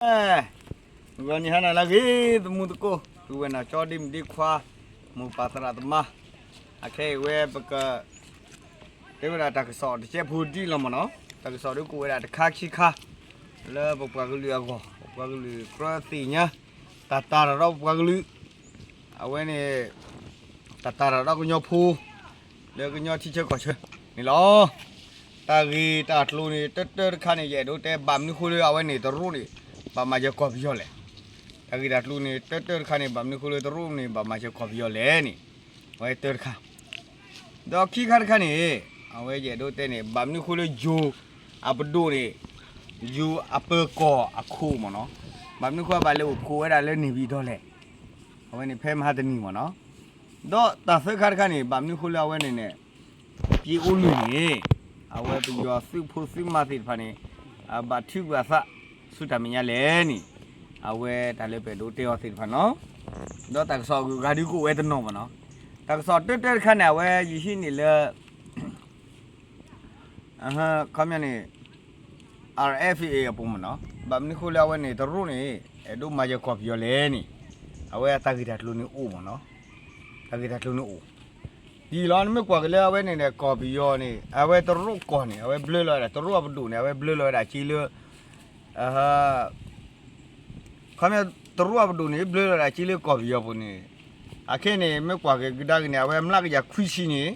အဲ ဂီၤနံၤဟါနၤလၢအဂ့ၤ သမူသကိး ပုၢ်ဝဲၢ်နီၢ်ကၠီ ဒ့မုၣ်ဒ့ခွါ မိၢ်ပၢ်သရၣ်သမါ အခဲအံၤဝဲပက တဲဝဲဒၣ်တၢ်ကစီၣ်တကဲးဖိဒ်အံၤလီၤမ့ၢ်နီၤ, တၢ်ကစီၣ်ဒ်ကအိၣ်ဝဲဒၣ်တခါခံခါ လၢပပှၤကလုာ်အဂီၢ် ပပှၤကလုာ်ကြၢးသ့ၣ်ညါ တၢ်တာ်တၢ်ဒီးပပှၤကလုာ် အဝဲန့ၣ် တၢ်တာ်တၢ်ဒီးကညီဖိ လၢကညီထံဆၢကီၢ်ဆၢန့ၣ်လီၤ. တၢ်ဂ့ၢ်တၢ်ကျိၤန့ၣ် တၢတၢတခါန့ၣ် ယအဲၣ်ဒိးတဲ ဘၣ်မနုၤဃိလၢအဝဲန့ၣ်တရူးန့ၣ် ဘၣ်မၤစၢၤကီၢ်ပယီၤလဲၣ်. တၢ်ဂ့ၢ်တၢ်ကျိၤန့ၣ် တၢတၢတခါန့ၣ် ဘၣ်မနုၤဃိလၢတရူးန့ၣ် ဘၣ်မၤစၢၤကီၢ်ပယီၤလဲၣ်န့ၣ် အဝဲတၢတခါ ဒီးခံခါတခါန့ၣ် အဝဲယအဲၣ်ဒိးတဲန့ၣ် ဘၣ်မနုၤဃိလၢယိၤအပဒိၣ်န့ၣ် ယိၤအပၢၤကီၢ်အခိၣ်မ့ၢ်နီၤ, ဘၣ်မနုၤဃိဘၣ်လဲၤအိၣ်ဖှိၣ်ဝဲဒၣ်လၢန့ၣ်ပံၤဒီးလဲၣ်. အဝဲန့ၣ်ဖဲမဟါတနံၤမ့ၢ်နီၤ, ဒီးတၢ်သၢခါတခါန့ၣ် ဘၣ်မနုၤဃိလၢအဝဲန့ၣ်န့ၣ် က့ၤအိၣ်လၢန့ၣ် အဝဲပယီၤသုးဖိသုးမါသ့ၣ်တဖၣ်န့ၣ် ဘၣ်ထုကဖၣ်သး ဆူတၢ်မဲာ်ညါလဲၣ်န့ၣ် အဝဲတၢ်လၢပအဲၣ်ဒိးတဲအီၤသ့ၣ်တဖၣ်နီၤ, ဒီးတၢ်ကစီၣ်အဂုၤအဂၤဒုးကအိၣ်ဝဲတနီၤမ့ၢ်နီၤ, တၢ်ကစီၣ်တၢတၢတခါန့ၣ် အဝဲယဟံးန့ၢ်လၢ ခီပညီန့ၣ် RFA အပူၤမ့ၢ်နီၤ, ဘၣ်မနုၤဃိလၢအဝဲန့ၣ်တရူးန့ၣ် အဲၣ်ဒိးမၤစၢၤကီၢ်ပယီၤလဲၣ်န့ၣ် အဝဲအတၢ်ဂ့ၢ်တၢ်ကျိၤန့ၣ်အိၣ်မ့ၢ်နီၤ, တၢ်ဂ့ၢ်တၢ်ကျိၤန့ၣ်အိၣ် ဒ်လီၤ နမ့ၢ်ကွၢ်က့ၤလၢအဝဲန့ၣ်န့ၣ် ကီၢ်ပယီၤန့ၣ် အဝဲတရူးကီၢ်န့ၣ် အဝဲဘျၢလီၤဝဲဒၣ် တရူးအပဒိၣ်န့ၣ် အဝဲဘျၢလီၤဝဲဒၣ်က့လၢ ခီပညီ တရူးအပဒိၣ်န့ၣ် ဘျၢလီၤဝဲဒၣ်က့လၢကီၢ်ပယီၤပူၤန့ၣ် အခဲအံၤန့ၣ် မ့ၢ်ကွၢ်က့ၤကဒါက့ၤန့ၣ် အဝဲအမျးကယၤခွံဆံန့ၣ်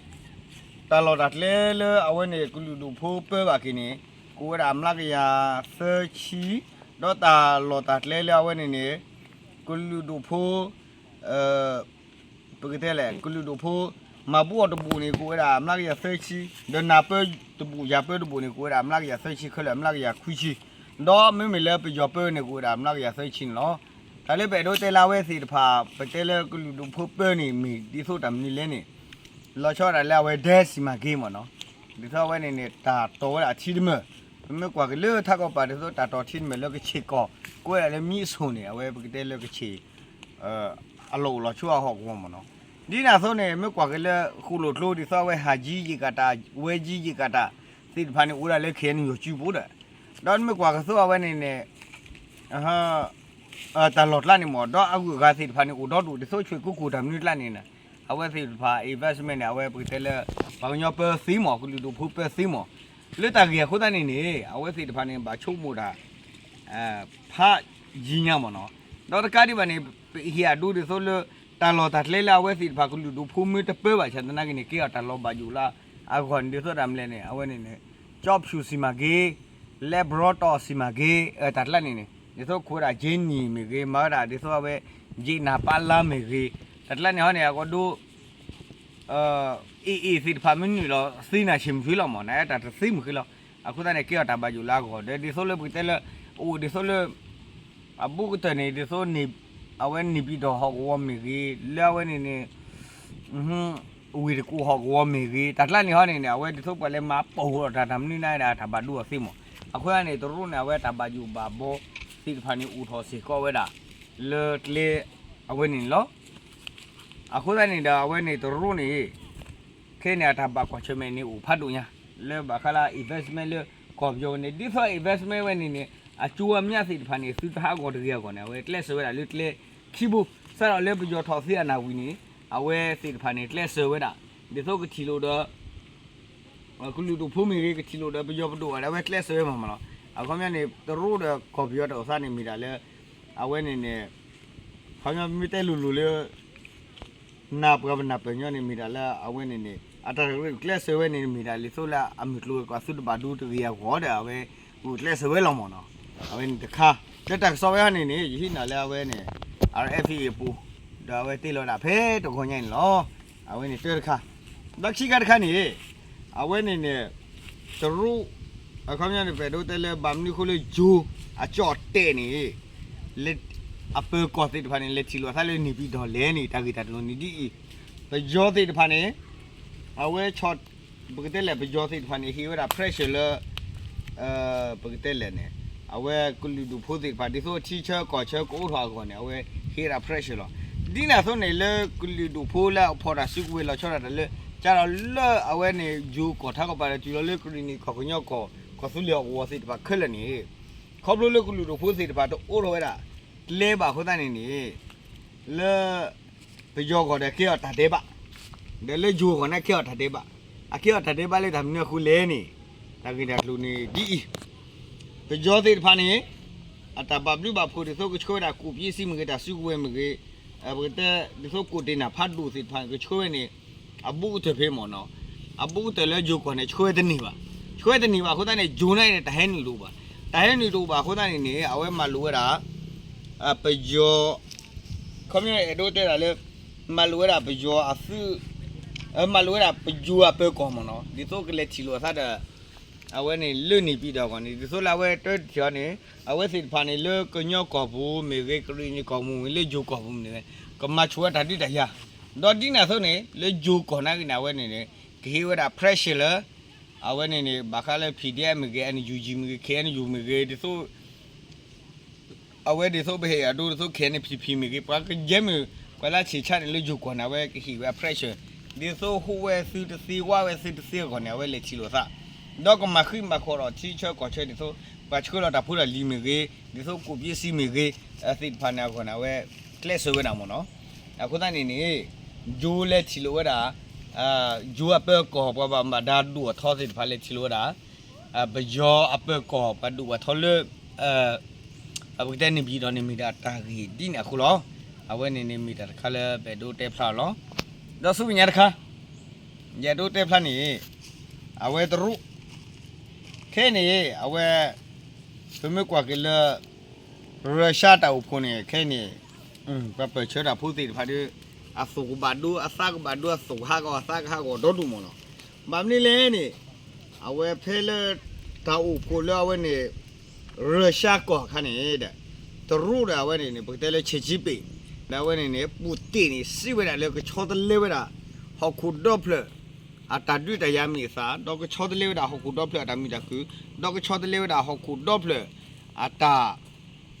တၢ်လီၢ်တၢ်ကျဲလၢအဝဲန့ၣ် ကလုာ်ဒူၣ်ဖိပၢဘၣ်က့ၤန့ၣ် ကအိၣ်ဝဲဒၣ်အမျးကယၤသၢဆံ, ဒီးတၢ်လီၢ်တၢ်ကျဲလၢအဝဲန့ၣ်န့ၣ် ကလုာ်ဒူၣ်ဖိ ပကတဲလဲၣ် ကလုာ်ဒူၣ်ဖိ မၤဘူၣ်အီၤတဘူၣ်န့ၣ် ကအိၣ်ဝဲဒၣ်အမျးကယၤသၢဆံ, ဒီးနၤပၢတဘူၣ် ယၤပၢတဘူၣ်န့ၣ် ကအိၣ်ဝဲဒၣ်အမျးကယၤသၢဆံ ခဲလၢာ်အမျးကယၤခွံဆံ, ဒီးမ့မ့ၢ်လၢပယီၤပၢန့ၣ် ကအိၣ်ဝဲဒၣ်အမျးကယၤသၢဆံန့ၣ်လီၤ. တၢ်လၢပအဲၣ်ဒိးတဲလၢအဝဲသ့ၣ်တဖၣ် ပတဲလၢကလုာ်ဒူၣ်ဖိပၢန့ၣ် မ့ၢ်ဒ်သိးတၢ်မနုၤလဲၣ်န့ၣ် လီၤဆီဒၣ်တၢ်လၢအဝဲဒဲစံးမၤက့မ့ၢ်နီၤ, ဒ်သိးအဝဲန့ၣ်န့ၣ် တၢ်တီၢ်ဝဲဒၣ်အထံတမၢၢ်, ပမ့ၢ်ကွၢ်က့ၤလၢထးကီၢ်ပၤ ဒ်သိးတၢ်တီၢ်ထံတမၢၢ်လၢကဆ့ၣ်ကီၢ် ကအိၣ်ဝဲဒၣ်လၢမံအစိၤန့ၣ် အဝဲပကတဲလၢကဆ့ၣ် အလီၢ်အိၣ်လီၤဆိအဟီၣ်ကဝီၤမ့ၢ်နီၤ, ဒ်န့ၣ်အသိးန့ၣ် မ့ၢ်ကွၢ်က့ၤလၢဃိၣ်လိာ်ကျိ ဒ်သိးအဝဲဟးကံယံာ်ကၤတၢ် ဝဲကံယံာ်ကၤတၢ် သ့ၣ်တဖၣ်န့ၣ် အိၣ်ဒၣ်လၢ ခဲအံၤန့ၣ် ယိၤစုပူၤဒီး, ဒီးနမ့ၢ်ကွၢ်ကသိးအဝဲန့ၣ်န့ၣ် တၢ်လီၢ်ကျါန့ၣ်မ့ၢ် ဒီးအဂုၤအဂၤသ့ၣ်တဖၣ်န့ၣ် အိၣ်ဒီဒူၣ် ဒ်သိးဆွ့ၣ်ကိကိၣ်တၢ်မနုၤကျါန့ၣ် အဝဲသ့ၣ်တဖၣ် investment န့ၣ် အဝဲပကတဲလၢ ပှၤကညီပၢသ့မ့ၢ် ကလုာ်ဒူၣ်ဖိပၢသ့မ့ၢ် လၢတၢ်ဂ့ၢ်အဃိသတးန့ၣ်န့ၣ် အဝဲသ့ၣ်တဖၣ်န့ၣ် ဘၣ်ဆိကမိၣ်တၢ် ဖးယံၤညါမ့ၢ်နီၤ, ဒီးတကးဒံးဘၣ်န့ၣ် ပဟ့ၣ်အဒိဒ်သိးလၢ တၢ်လီၢ်တၢ်ကျဲလၢအဝဲသ့ၣ်တဖၣ်ကလုာ်ဒူၣ်ဖိမ့ၢ်တပၢဘၣ်ဆၣ်သနာ်က့န့ၣ် ကဲအီၤတၢ်လီၤဘၣ်ယိၣ်လၢအဂီၢ်န့ၣ် ဒ်သိးတၢ်မနုၤလဲၣ်န့ၣ် အဝဲန့ၣ်န့ၣ် ကၠီဖၠူၣ်စံးမၤဂ့ၤ, လဲဘြီတီၢ်စံးမၤဂ့ၤ တၢ်ကျါန့ၣ်န့ၣ် ဒ်သိးခိးဝဲဒၣ်က့နံၣ်မ့ၢ်ဂ့ၤ မၤဝဲဒၣ်ဒ်သိးအဝဲ က့နၢ်ပၢ်လါမ့ၢ်ဂ့ၤ တၢ်ကျါန့ၣ်ဟီန့ၣ် အကီဒိ အ့ၣ်အ့ၣ်သ့ၣ်တဖၣ်မ့ၢ်နုာ်လီၤ သ့နၤဆ့ၣ်မုၢ်ဃ့လီၤမ့ၢ် နတသ့မုၢ်ဃ့လီၤ. အဃိသတးန့ၣ် ကဲအီၤတၢ်ဘၣ်ယိၣ်လၢအဂီၢ်ဒီး ဒ်သိးလၢပကတဲလၢ အအိၣ်ဒ်သိးလၢ အဘူးကတၢၢ်န့ၣ် ဒ်သိး အဝဲန့ၣ်ပံၤဒီးဟီၣ်ကဝီၤမ့ၢ်ဂ့ၤ လၢအဝဲန့ၣ်န့ၣ် ဝ့ၢ်တကူၣ်ဟီၣ်ကဝီၤမ့ၢ်ဂ့ၤ တၢ်ကျါန့ၣ်ဟီန့ၣ်န့ၣ် အဝဲဒ်သိးပှၤလဲၤမၤပိာ်ဃုာ်အီၤတၢ်တၢ်မနုၤန့ၣ် တၢ်ဘၣ်ဒိအီၤသ့မ့ၢ်. အဃိသတးန့ၣ် တရူးန့ၣ်အဝဲတၢ်ဘၣ်ယိၣ်ဘၣ်ဘီသ့ၣ်တဖၣ်န့ၣ် အိၣ်ထီၣ်စ့ၢ်ကီးဝဲဒၣ် လၢကျဲအဝဲန့ၣ်န့ၣ်လီၤ. အဃိသတးန့ၣ်ဒီး အဝဲန့ၣ်တရူးန့ၣ် ခဲအံၤန့ၣ် အတၢ်ဘၣ်ကွၢ်ဆၢၣ်မဲာ်န့ၣ်အိၣ်ဖးဒိၣ်ညါ လၢဘၣ်ဃးလၢ investment လၢကီၢ်ပယီၤန့ၣ် ဒ်သိး investment ဝဲန့ၣ်န့ၣ် အကၠိအမျးသ့ၣ်တဖၣ်န့ၣ် သုတဟးဂီၤတဂ့ၤအဂီၢ်န့ၣ် အဝဲကျဲးစၢးဝဲဒၣ်လၢကျဲခံဘိ စးထီၣ်လၢပယီၤထီၣ်သ့အနၢ်ဝံၤန့ၣ် အဝဲသ့ၣ်တဖၣ်န့ၣ် ကျဲးစၢးဝဲဒၣ် ဒ်သိးကထံၣ်လိာ်ဒီး ကလုာ်ဒူၣ်ဖိမ့ၢ်ဂ့ၤ ကထံၣ်လိာ်ဒီးပယီၤပဒိၣ်အဂီၢ်န့ၣ် အဝဲကျဲးစၢးဝဲမ့ၢ်မ့ၢ်လီၤ. အခီပညီန့ၣ် တရူးဒီးကီၢ်ပယီၤတၢ်အိၣ်သးန့ၣ်မ့ၢ်ဒၣ်လၢ အဝဲန့ၣ်န့ၣ် အခီပညီမ့ၢ်တဲလိၤလိၤလၢ နၢ်ပှၤပနၢ်ပၢၢ်ညီန့ၣ်မ့ၢ်ဒၣ်လၢအဝဲန့ၣ်န့ၣ် အတၢ်ကျဲးစၢးဝဲန့ၣ် မ့ၢ်ဒၣ်လံသိးလၢအမုၢ်ကျိၤဝဲၤကွာ်သုတဘၣ်ဒိတဂ့ၤအဂီၢ်ဒီး အဝဲကျဲးစၢးဝဲလီၤမ့ၢ်နီၤ. အဝဲန့ၣ်တခါ လၢတၢ်ကစီၣ်ဝဲဟီန့ၣ်န့ၣ် ယဟံးန့ၢ်လၢအဝဲန့ၣ် RFA အပူၤ ဒီးအဝဲတ့လီၤဒၣ်ဖဲတဂီၤညါန့ၣ်လီၤ. အဝဲန့ၣ်တၢတခါ ဒီးခံခါတခါန့ၣ် အဝဲန့ၣ်န့ၣ် တရူး အခီပညီန့ၣ် ပအဲၣ်ဒိးတဲလၢ ဘၣ်မနုၤဃိလၢယိၤအကၠီၣ်တဲၣ်န့ၣ် အပၢၤကီၢ်သ့ၣ်တဖၣ်န့ၣ် လဲၤထံၣ်လိာ်သးလၢန့ၣ်ပံၤဒီးလဲၣ်န့ၣ် တၢ်ဂ့ၢ်တၢ်ကျိၤန့ၣ်ဒ်အံၤ, ပယီၤသ့ၣ်တဖၣ်န့ၣ် အဝဲ ပကတဲလဲၣ် ပယီၤသ့ၣ်တဖၣ်န့ၣ် ဟ့ၣ်ဝဲဒၣ် pressure လၢ ပကတဲလဲၣ်န့ၣ် အဝဲကလုာ်ဒူၣ်ဖိသ့ၣ်တဖၣ် ဒ်သိးထံဆၢကီၢ်ဆၢကအိးထီၣ်အဂီၢ်န့ၣ် အဝဲဟ့ၣ်ဝဲဒၣ် pressure လီၤ. ဒ်န့ၣ်အသိးန့ၣ် လၢကလုာ်ဒူၣ်ဖိလၢအဖီၣ်တၢ်စုကဝဲၤလီၤဆီဒၣ်တၢ်လၢ ကဒီးလၢအဝဲန့ၣ် ယိၤကီၢ်ထးကီၢ်ပၤဒီးတုၤလီၤလၢကရံၣ်နံၣ်ကီၢ်ကညီကီၢ် ကီၢ်သူလ့ၤဟီၣ်ကဝီၤသ့ၣ်တဖၣ်ခဲလၢာ်န့ၣ် ခီဖျိလၢကလုာ်ဒိၣ်ဖိသ့ၣ်တဖၣ်တအိးထီၣ်ဝဲဒၣ်ကျဲဘၣ်အဃိသတးန့ၣ်န့ၣ် လၢပယီၤအဂီၢ်ဒီးကဲအီၤတၢ်ဒဲးဘး, ဒီးလၢယိၤအဂီၢ်န့ၣ်ကဲအီၤတၢ်ဒဲးဘး, အကဲအီၤတၢ်ဒဲးဘးလၢတၢ်မနုၤအဃိလဲၣ်န့ၣ်, တၢ်ဂ့ၢ်တၢ်ကျိၤန့ၣ်ဒ်အံၤ, ပယီၤသ့ၣ်တဖၣ်န့ၣ် အတၢ်ဘၣ်ဘျုးဘၣ်ဖှိၣ်ဒ်သိးကဆှၢဝဲဒၣ်ကူၣ်ပ့းစံမ့ၢ်ဂ့ၤ တၢ်စုကဝဲၤမ့ၢ်ဂ့ၤ, ပကတဲဒ်သိးကိၣ်တ့ၢ်နၢ်ဖးဒိၣ်သ့ၣ်တဖၣ်န့ၣ် ကဆှၢဝဲန့ၣ် အဘူးကတၢၢ်ဖဲမ့ၢ်နီၤ, အဘူးကတၢၢ်လၢယိၤကီၢ်န့ၣ် ဆှၢဝဲတန့ၢ်ဘၣ်, ဆှၢဝဲတန့ၢ်ဘၣ်အဃိသတးန့ၣ် ယိၤန့ၣ်န့ၣ် တၢ်ဟဲနုာ်တအိၣ်ဘၣ်, တၢ်ဟဲနုာ်တအိၣ်ဘၣ်အဃိသတးန့ၣ်န့ၣ် အဝဲမၤလိာ်ဝဲဒၣ် ပယီၤ ခီပညီအဲၣ်ဒိးတဲဒၣ်လၢ မၤလိာ်ဝဲဒၣ်ပယီၤအသုး, မၤလိာ်ဝဲဒၣ်ပယိၤအပၢၤကီၢ်မ့ၢ်နီၤ, ဒ်သိးကလဲၤထံၣ်လိာ်အသးဒီး အဝဲန့ၣ်လၢန့ၣ်ပံၤဒီးအဂီၢ်န့ၣ် ဒ်သိးလၢအဝဲတၢ်ထံၣ်အီၤန့ၣ် အဝဲသ့ၣ်တဖၣ်န့ၣ် လၢကညီကီၢ်ပူၤမ့ၢ်ဂ့ၤ ကရံၣ်နံၣ်ကီၢ်ပူၤမ့ၢ်ဂ့ၤ လၢယိၤကီၢ်ပူၤမ့ၢ်ဂ့ၤ ကမၤဆိၣ်ဝဲတၢ်ဒုးတၢ်ယၤ, ဒီးဒ်န့ၣ်အသိးန့ၣ် လၢယိၤကီၢ်နာ်က့န့ၣ် အဝဲန့ၣ်န့ၣ် ကဟ့ၣ်ဝဲဒၣ် pressure လၢ အဝဲန့ၣ်န့ၣ် ဘၣ်ဃးလၢ P D F မ့ၢ်ဂ့ၤ N U G မ့ၢ်ဂ့ၤ K N U မ့ၢ်ဂ့ၤ ဒ်သိး အဝဲဒ်သိးပဟဲအဒိဒ်သိး K N P P မ့ၢ်ဂ့ၤ ပှၤကယဲၢ်မ့ၢ် ပှၤလၢဆံးဆါန့ၣ်လၢယိၤကီၢ်န့ၣ် အဝဲကဟ့ၣ်ဝဲ pressure ဒ်သိးဟူးဝဲသုတသ့ ဝးဝဲသုတသ့အဂီၢ်န့ၣ် အဝဲလဲၤထံၣ်လိာ်သး, ဒီးကမၤဃံမၤဃီၤဒီးထံဆၢကီၢ်ဆၢဒ်သိး ပှၤဆှၢလီၤတၢ်ဖိတၢ်လံၤမ့ၢ်ဂ့ၤ ဒ်သိးကူၣ်ပ့းစံမ့ၢ်ဂ့ၤ သ့ၣ်တဖၣ်န့ၣ်အဂီၢ်န့ၣ် အဝဲကျဲးစၢးဝဲဒၣ်မ့ၢ်နီၤ, အဃိသတးန့ၣ်န့ၣ် ယိၤလဲၤထံၣ်လိာ်ဝဲဒၣ် ယိၤအပၢၤကီၢ် ပှၤဘၣ်မူဘၣ်ဒါဒိၣ်အထီသ့ၣ်တဖၣ်လဲၤထံၣ်လိာ်ဝဲဒၣ် ပယီၤအပၢၤကီၢ် ပှၤဒိၣ်ပှၤထီလၢ ပကတဲန့ၣ်ပံၤဒီးန့ၣ်မ့ၢ်ဒၣ်တၢ်ဂ့ၢ်ဒ်န့ၣ်အဃိလီၤ. အဝဲန့ၣ်န့ၣ်မ့ၢ်တၢ်တခါလၢပအဲၣ်ဒိးတဲဖျါအီၤလီၤ. ဒီးဆူမဲာ်ညါတခါ ယအဲၣ်ဒိးတဲဖျါန့ၣ် အဝဲတရူး ခဲအံၤန့ၣ် အဝဲ ပမ့ၢ်ကွၢ်က့ၤလၢ ရၢၡါတၢ်အိၣ်ဖှိၣ်န့ၣ် ခဲအံၤန့ၣ် ပှၤပၢၢ်ဆၢတၢ်ဖိသ့ၣ်တဖၣ်ဒီး အသူၣ်ကဘၣ်ဒိ အသးကဘၣ်ဒိ အသူၣ်ကဟးဂီၤ အသးကဟးဂီၤဒီဒူၣ်မ့ၢ်နီၤ. ဘၣ်မနုၤလဲၣ်န့ၣ် အဝဲဖဲလၢ တၢ်အိၣ်ဖှိၣ်လၢအဝဲန့ၣ် ရၢၡါကီၢ်အခါန့ၣ်ဒီး တရူးဒီးအဝဲန့ၣ်န့ၣ် ပကတဲလၢ Xi Jinping ဒီးအဝဲန့ၣ်န့ၣ် ပူၣ်တ့ၢ်န့ၣ် စံးဝဲဒၣ်လၢကဆီတလဲဝဲဒၣ် ဟီၣ်ခိၣ်ဒီဖျၢၣ် အတၢ်ဒုးတၢ်ယၤမ့ၢ်အသး ဒီးကဆီတလဲဝဲဒၣ်ဟီၣ်ခိၣ်ဒီဖျၢၣ်အတၢ်မုာ်တၢ်ခုၣ် ဒီးကဆီတလဲဝဲဒၣ်ဟီၣ်ခိၣ်ဒီဖျၢၣ် အတၢ်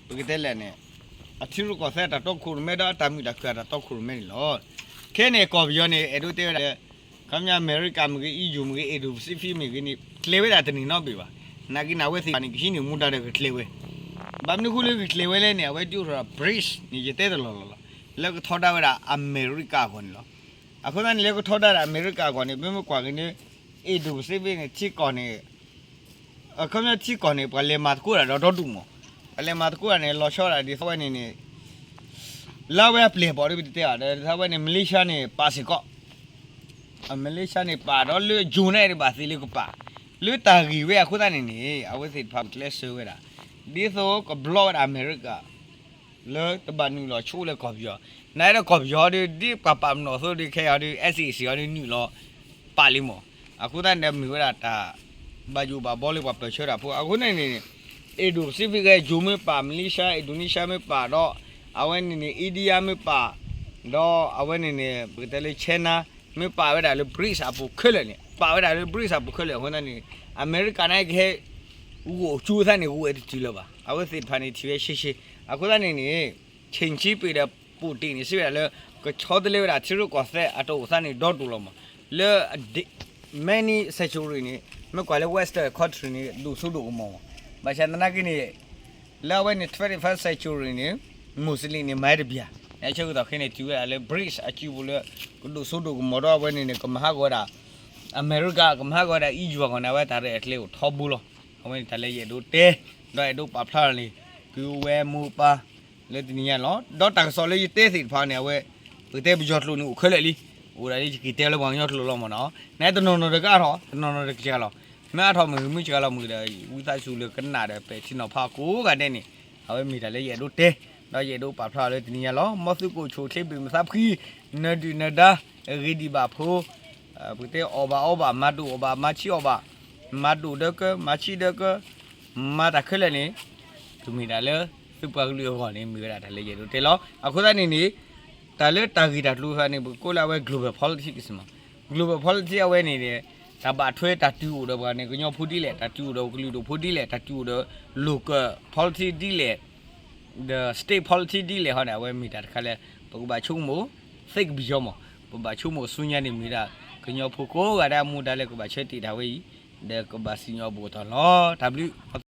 ပကတဲလဲၣ်န့ၣ် အထံရူၢ်ကီၢ်သဲးအတၢ်တီခိၣ်ရိၣ်မဲဒီးအတၢ်မုာ်တၢ်ခုၣ်အတၢ်တီခိၣ်ရိၣ်မဲန့ၣ်လီၤ. ခဲအံၤန့ၣ် ကီၢ်ပယီၤန့ၣ် အဲၣ်ဒိးတဲဝဲဒၣ်လၢ ခီပညီအမဲရကၤမ့ၢ်ဂ့ၤ E U မ့ၢ်ဂ့ၤ Indo-Pacific မ့ၢ်ဂ့ၤန့ၣ် ကျဲၤဝဲဒၣ်တန့ၢ်နီတဘ့ၣ်ဘၣ်. နာ်က့န့ၣ် အဝဲသ့ၣ်တဖၣ်န့ၣ် ကဟံးန့ၢ်မူဒါဒီးကကျဲၤဝဲ ဘၣ်မနုၤအဃိလၢကကျဲၤဝဲလဲၣ်န့ၣ် အဝဲဒုးအိၣ်ထီၣ် BRICS န့ၣ် ယတဲတလီၢ်လီၢ်လီၤ. လၢကထီဒါဝဲဒၣ်အမဲရကၤအဂီၢ်န့ၣ်လီၤ. အဃိသတးန့ၣ် လၢကထီဒါဒၣ်အမဲရကၤအဂီၢ်န့ၣ် ပမ့ၢ်ကွၢ်က့ၤန့ၣ် Indo-Pacific န့ၣ် ထံကီၢ်န့ၣ် အခီပညီထံကီၢ်န့ၣ် ပှၤလဲၤမၤသကိးတၢ်ဒီးဒီဒူၣ်မး, ပှၤလဲၤမၤသကိးတၢ်န့ၣ် လီၤဆီဒၣ်ဒ်သိးဝဲန့ၣ်န့ၣ် လၢအဝဲအပျဲၢ်အဘီၣ်ဒီးပတဲအီၤ ဒ်သိးဝဲန့ၣ် Malaysia န့ၣ် ပာ်စ့ၢ်ကီး Malaysia န့ၣ်ပာ်ဒီးလၢယိၤန့ၣ်တဘၣ်သ့ၣ်လၢကပာ် လၢတၢ်ဂ့ၢ်ဝဲအဃိသတးန့ၣ်န့ၣ် အဝဲသ့ၣ်တဖၣ်ပူၤကျဲးစၢးဝဲဒၣ် ဒ်သိးကဘျီဝဲဒၣ်အမဲရကၤ လၢတဘၣ်နုာ်လီၤဆိလၢကီၢ်ပယီၤ, နာ်ဒီးကီၢ်ပယီၤဒီး ဒ်ပှၤပာ်ပနီၣ်အသိးဒီး ခဲအံၤဒီး SAC အီၤဒီးနုာ်လီၤပာ်လံမး, အဃိသတးန့ၣ်ဒီးမ့ၢ်ဝဲဒၣ်တၢ် ဘၣ်ယိၣ်ဘၣ်ဘီလၢပှၤပၢၢ်ဆၢတၢ်ဖိ အဃိန့ၣ်န့ၣ် Indo-Pacific ယိၤမ့ၢ်ပာ် Malaysia Indonesia မ့ၢ်ပာ်ဒီး အဝဲန့ၣ်န့ၣ် India မ့ၢ်ပာ် ဒီးအဝဲန့ၣ်န့ၣ် ပကတဲလၢ China မ့ၢ်ပာ်ဝဲဒၣ်လၢ BRICS အပူၤခဲလၢာ်န့ၣ် ပာ်ဝဲဒၣ်လၢ BRICS အပူၤခဲလၢာ်အဃိန့ၣ် အမဲရကၤန့ၣ်ကဟဲ ဂိၢ်အကၠိသးန့ၣ် ဂိၢ်ဝဲတတုၤလၢၤဘၣ်. အဝဲသ့ၣ်တဖၣ်န့ၣ်ထံၣ်ဝဲရှဲရှဲ အဃိသတးန့ၣ်န့ၣ် Xi Jinping ဒီး ပူၣ်တ့ၢ်န့ၣ် စံးဝဲဒၣ်လၢ ကဆီတလဲဝဲဒၣ်ထံရူၢ်ကီၢ်သဲးအတအိၣ်သးန့ၣ်ဒီဒူၣ်လီၤမး, လၢ many century န့ၣ် မ့ၢ်ကွၢ်လၢ Western country န့ၣ် ဒိၣ်စိဒိၣ်ကမီၤမး, ဘၣ်ဆၣ်သနာ်က့န့ၣ် လၢအဝဲန့ၣ် twenty-first century န့ၣ် Muslim န့ၣ် မၤတဘၣ်, အဆၢကတီၢ်ခဲအံၤန့ၣ် တုၤဝဲဒၣ်လၢ BRICS အစုပူၤလၢ ကဒိၣ်စိဒိၣ်ကမီၤဒီး အဝဲန့ၣ်န့ၣ် ကမၤဟးဂီၤဝဲဒၣ် အမဲရကၤ ကမၤဟးဂီၤဝဲဒၣ် EU အဂီၢ်န့ၣ် အဝဲတၢ်ရဲၣ်အကျဲအိၣ်ထီဘိလီၤ. အဝဲန့ၣ်တၢ်လၢယအဲၣ်ဒိးတဲ ဒီးအဲၣ်ဒိးပာ်ဖျါထီၣ်န့ၣ် ပုၢ်ဝဲၢ်မိၢ်ပၢ် လၢတနံၤညါလီၤ. ဒီးတၢ်ကစီၣ်လၢယတဲသ့ၣ်တဖၣ်န့ၣ် အဝဲ ပကတဲပယီၤကျိာ်န့ၣ်အိၣ်ခဲလၢာ်လံ, အိၣ်ဒၣ်လၢယက့ၤတဲလၢပှၤကညီကျိာ်လီၤမးနီၤ, နတနီၤနီၤတကအါထီၣ် တနီၤနီၤတကစှၤလီၤ, မ့ၢ်အါထီၣ်မုၢ်မုၢ်စှၤလီၤမုၢ်ဒီး ဝံသးစူၤလၢကနၣ်ဒီးပဲာ်ထံနီၤဖးကိးဂၤဒဲးန့ၣ်, အဝဲမ့ၢ်တၢ်လၢယအဲၣ်ဒိးတဲ ဒီးယအဲၣ်ဒိးပာ်ဖျါအီၤလၢတနံၤညါလီၤ. မ်သုကအိၣ်ဆူၣ်အိၣ်ချ့ဘၣ်မုာ်သးဖှံ, နဒုၣ်နဒါ ဂ့ၤဒံးဘၣ်ဖိ ပကတဲအီၣ်ဘၣ်အီဘၣ် မၤဒိၣ်အီၣ်ဘၣ် မၤဆံးအီၣ်ဘၣ်, မၤဒိၣ်ဒၢကၢ မၤဆံးဒၢကၢ, မၤတၢ်ခဲလၢာ်န့ၣ် ကမ့ၢ်ဒၣ်လၢ သုပှၤကလုာ်အဂီၢ်န့ၣ် မ့ၢ်ဝဲဒၣ်တၢ်လၢယအဲၣ်ဒိးတဲလီၤ. အဃိသတးန့ၣ်န့ၣ် တၢ်လၢတၢ်ဂ့ၢ်တၢ်ကျိၤသးန့ၣ် ပကိးလၢအဝဲ global politics မး, global politics အဝဲန့ၣ်န့ၣ် တၢ်ဘၣ်ထွဲတၢ်တုၤအိၣ်ဒီးပှၤန့ၣ် ကညီဖိဒ်လဲၣ် တၢ်တုၤအိၣ်ဒီးကလုာ်ဒိၣ်ဖိဒ်လဲၣ် တၢ်တုၤအိၣ်ဒီး local politics ဒ်လဲၣ် ဒီး state politics ဒ်လဲၣ်ဟီန့ၣ် အဝဲမ့ၢ်တၢ်တခါလၢ ပကဘၣ်ဆိကမိၣ် think beyond မး, ပဘၣ်ဆိကမိၣ်ဆူညါန့ၣ်မ့ၢ်ဒၣ် ကညီဖိကိးဂၤဒဲးအမူဒါလၢကဘၣ်ဆၢတ့ၢ်တၢ်ဝဲအံၤ ဒီးကဘၣ်စံၣ်ညီၣ်ဘူးအသးလီၤ. တၢ်ဘျုး